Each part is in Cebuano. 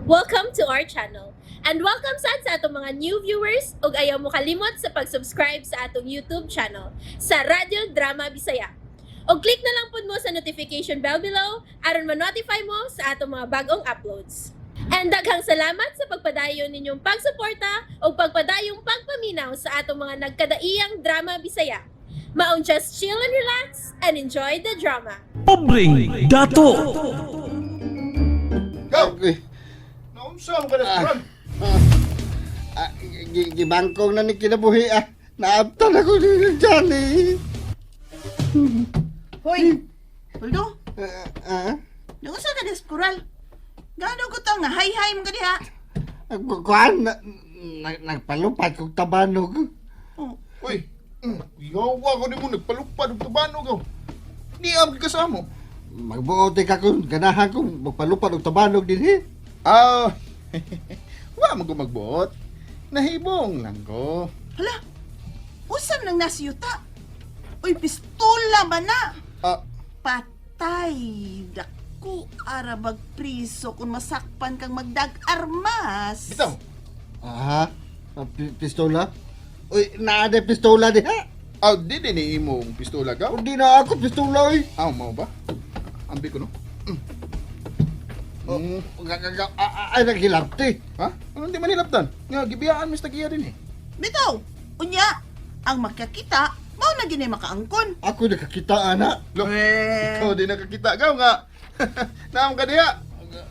Welcome to our channel. And welcome sad sa atong mga new viewers ug ayaw mo kalimot sa pag-subscribe sa atong YouTube channel sa Radyo Drama Bisaya. Og click na lang pud mo sa notification bell below aron ma-notify mo sa atong mga bagong uploads. And daghang salamat sa pagpadayon ninyong pagsuporta ug pagpadayong pagpaminaw sa atong mga nagkadaiyang drama Bisaya. Maong just chill and relax and enjoy the drama. Pobreng Dato. Go! Okay. Naunsa mo ka na ah. Ah, gibangkong na ni kinabuhi ah. Naabtan ako ni Johnny. Hoy, Puldo, Ah, ah, naunsa ka des kural? Gano ko to nga hay-hay mo ka diha. kuan, nagpalupad kog tabanog. Oh, Uy, yawa ko ni mo nagpalupad og tabanog aw. Ni am kasamo. Magbuot ka kung ganahan kong magpalupad og tabanog dinhi. Ah. Wa mo ko magbuot. Nahibong lang ko. hala. Usam nang nasiyuta. Uy, pistola man na. Ah, Patay. Dako ara magpriso kung masakpan kang magdag-armas. Bitaw. Aha, pistola? Uy, naa de pistola diha. Ah, di din ni imong pistola gaw. Hindi na ako pistola oy. Ah, mao ba? Ambi ko no. Oh, ay naghilabti. Ha? Ano di man hilabtan? Nga gibiyaan Mr. Gia din eh. Bitaw, unya, ang makakita, mao na gini makaangkon. Ako nakakita ana. Lo, Eh. ikaw di nakakita gaw nga. Naam ka diha.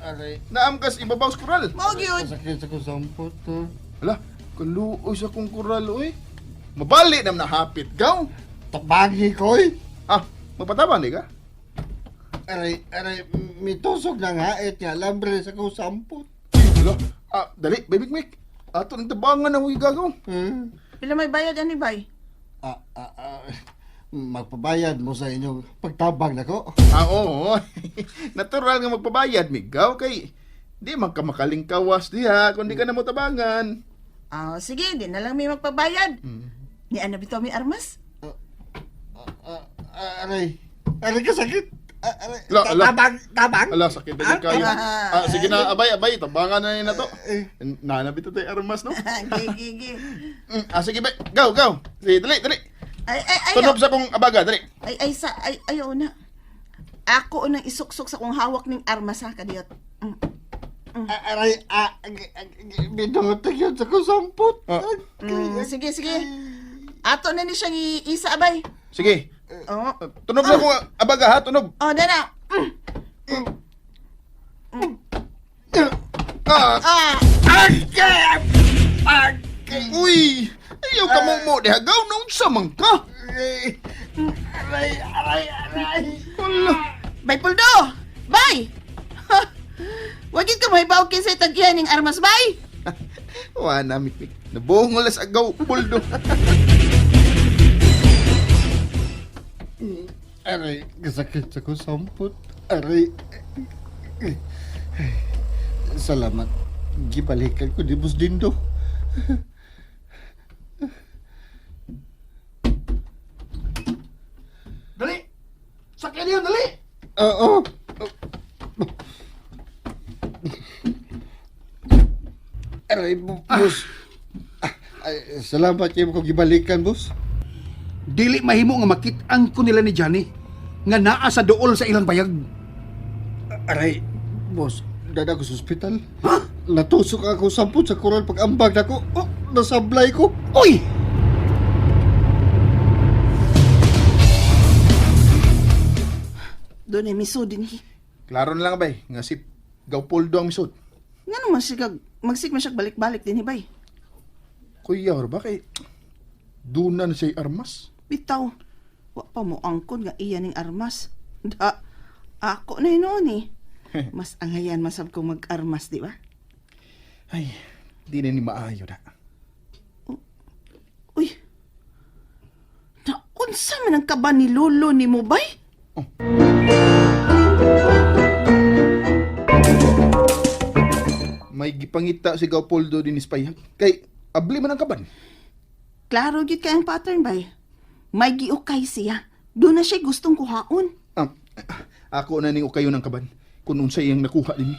Aray, Naam kas ibabaw sa kural. Mao gyud. sakit sa kong sampot. Ah. Hala, kaluoy sa kong kural oy. Mabali nam nahapit gaw. Tabangi ko oy. Ah, magpatabang di ka? Aray, aray, mitusok na nga, et nga, lambre sa kong sampot. Hala, ah, dali, baby Mick. Ato ng tabangan na huy gagaw. Hmm? Pila may bayad ani bay? Ah, ah, ah, magpabayad mo sa inyong pagtabang nako. Ah, oo. Natural nga magpabayad, migaw kay di man ka makaling kawas diha kung di ka na mo tabangan. Ah, sige, di na lang may magpabayad. Ni ana bitaw mi armas? Ah, ah, aray, aray kasakit. Ah, aray, La, ala. tabang, tabang. Ala, sakit na din kayo. Ah, sige na, abay, abay, tabangan na yun na to. Eh. Nanabi to tayo armas, no? Gi, gi, gi. Ah, sige, bay. Go, go. Sige, dali, dali. Ay, ay, ay. Tunob sa kong abaga, dali. Ay, ay, sa, ay, ayaw na. Ako unang isuksok sa kong hawak ning armas ha, kadiyot. Ah, aray, ah, binutik yun sa kong sampot. Ah. Sige, sige. Ato na ni siyang iisa, abay. Sige. Oh, Tunob sa kong abaga, ha? Tunob. oh, na na. Ah, Ah, Ay, uy! Ayaw ka mo mo, diha. Gaw, naunsa man ka. aray, aray, aray, aray. Ala. Bay Puldo! Bay! Ha! Wagit ka mahibaw kinsay tagyan ning armas, bay! Wa na, Mik Mik. Nabuhong sa agaw, puldo. Aray, kasakit sa kong sampot. Aray. Salamat. Gibalikan ko ni Boss Dindo. Dali! Sakyan yun, dali! Oo. Aray, boss. Ah, ay, salamat kayo kung gibalikan, boss. Dili mahimo nga makit-ang ko nila ni Johnny nga naa sa duol sa ilang bayag. Aray, boss, dada ko sa ospital. Ha? Natusok ako sampot sa kural pag-ambag nako. Oh, nasablay ko. Uy! Doon ay miso din hi. Klaro na lang, bay. Nga si Gaw Poldo ang misod. Nga naman siya, magsik man siya balik-balik din hi, bay. Kuya, ba kay Duna na siya'y armas? Bitaw, wa pa mo angkon nga iya ning armas. Da, ako na yun noon eh. Mas angayan masab kong mag-armas, di ba? Ay, di na ni maayo na. Uy, naunsa man ang kaba ni Lolo ni mo, bay? May gipangita si Gaw Poldo din ni Spayag. Kay, abli man ang kaban. Klaro gyud kay ang pattern, bay. May giukay siya. Doon na siya gustong kuhaon. Ah, ako na ning ukayo ng kaban. Kung unsay iyang nakuha din.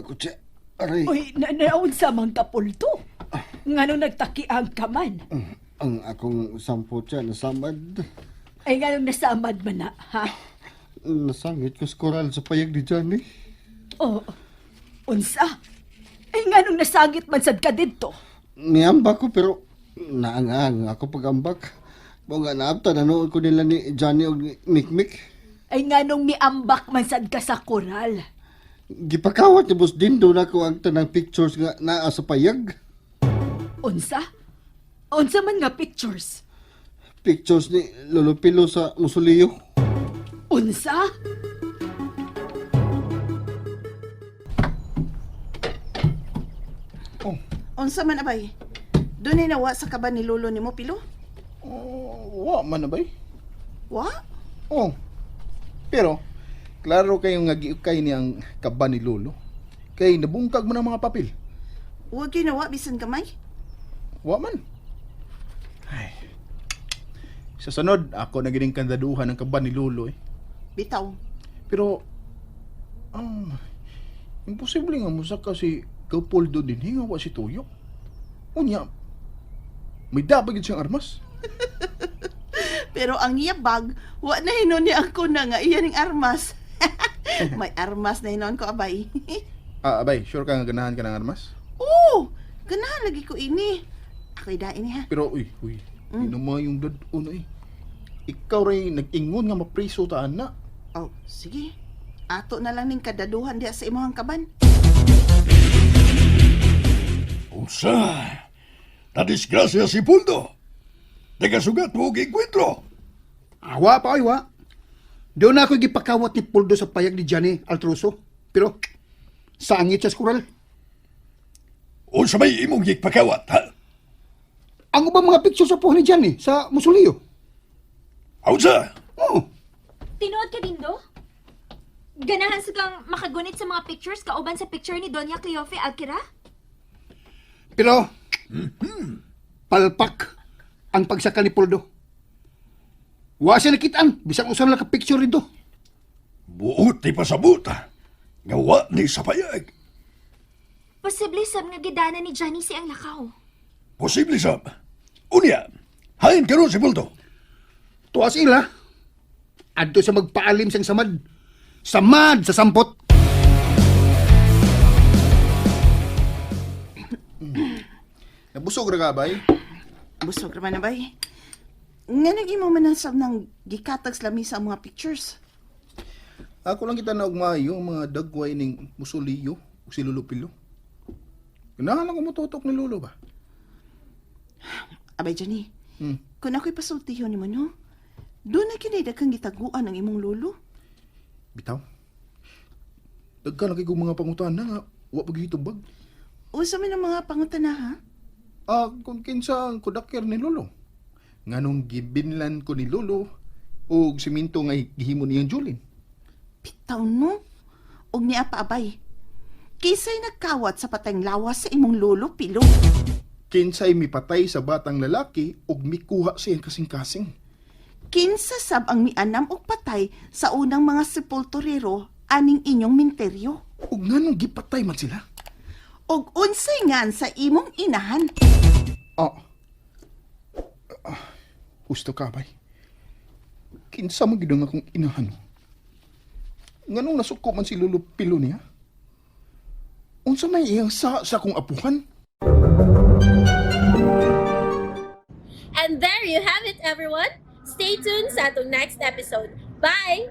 ko siya. Aray, Uy, naunsa man ka, Pulto? Nganong nagtakiang ka man? ang akong sampot siya nasamad. Ay, nganong nasamad man na, ha? Nasangit ko sa koral sa payag ni Johnny. Oh, unsa? Ay, nganong nasangit man sad ka didto? Niambak ko pero naangang ako pag-ambak. Mao nga naabta nanood ko nila ni Johnny og ni Mikmik. Ay, nganong miambak man sad ka sa koral? Gipakawat ni Boss Dindo na ko ang tanang pictures nga naa sa payag. Unsa? Unsa man nga pictures? Pictures ni Lolo Pilo sa musuliyo. Unsa? Oh, Unsa man abay? Dunay nawa sa kaban ni lolo nimo Pilo? oh, wa man na bay. Wa? Oh. Pero klaro kayo nga giukay ni ang kaban ni Lolo. Kay nabungkag man ang mga papel. Wa gyud nawa bisan gamay. Wa man. Ay. Sa sunod, ako na gining kandaduhan ang kaban ni Lolo eh. Bitaw. Pero imposible nga musaka si Leopoldo din nga wa si Tuyok. Unya, may dabag yun siyang armas. Pero ang iya bag, wa na hinon ni ako na nga iya ning armas. May armas na hinon ko abay. Ah, abay, sure ka nga ganahan ka ng armas? Oh, ganahan lagi ko ini. Ako'y dain ha. Pero, uy, uy, mm. naman yung dad-on eh. Ikaw rin nag-ingon nga mapriso taan na. Oh, sige. Ato na lang ning kadaduhan diha sa imong kaban. Unsa? Nadisgrasya si Puldo. Nagasugat mo og enkwentro. Awa pa, ay wa. Doon na ako gipakawat ni Puldo sa payag ni Johnny Altruso. Pero, sangit siya sa kural. Unsa may imong gipakawat, ha? Ang ubang mga picture sa puho ni Johnny sa musuliyo. Unsa? Oo. Tinuod ka dindo? Ganahan sa kang makagunit sa mga pictures kauban sa picture ni Doña Cleofe Alquira? Pero, palpak ang pagsaka ni Puldo. Wa siya nakitaan, bisang usan lang ka picture rito. Buot ni pasabot. Nga wa ni sa payag. Posible sab nga gidana ni Johnny si ang lakaw. Posible sab. Unya, hain karon si Puldo. Tuwas ila. Adto sa magpaalim siyang samad. Samad sa sampot. Nabusog ra ka, bay? Busog ra man abay. Nga nang imo man ang sab ng gikatag sa lamisa ang mga pictures. Ako lang kita naugmayo ang mga dagway ning musuliyo o si Lolo Pilo. Ganahan ako mututok ni Lolo ba? Abay Johnny, Hmm. kung ako'y pasultihon nimo no, doon na kinay daghang gitaguan ang imong lolo. Bitaw. Daghan na kay kong mga pangutana nga wa pa gitubag. Unsa man ang mga pangutana ha? Ah, kung kinsa ang kudakir ni Lolo. Nganong gibinlan ko ni Lolo og siminto nga gihimo niyang Julin. Bitaw no. Og niya pa abay. Kisay nagkawat sa patayng lawas sa imong lolo Pilo. Kinsay mipatay sa batang lalaki og mikuha sa iyang kasing-kasing. Kinsa sab ang mianam og patay sa unang mga sepulturero aning inyong minteryo. Og nganong gipatay man sila? Og unsay ngan sa imong inahan. Ah. Ah, husto ka, bay. Kinsa man gid ang akong inahan. Nganong nasuko man si Lolo Pilo niya? Unsa may iyang sa akong apuhan? And there you have it, everyone! Stay tuned sa atong next episode. Bye!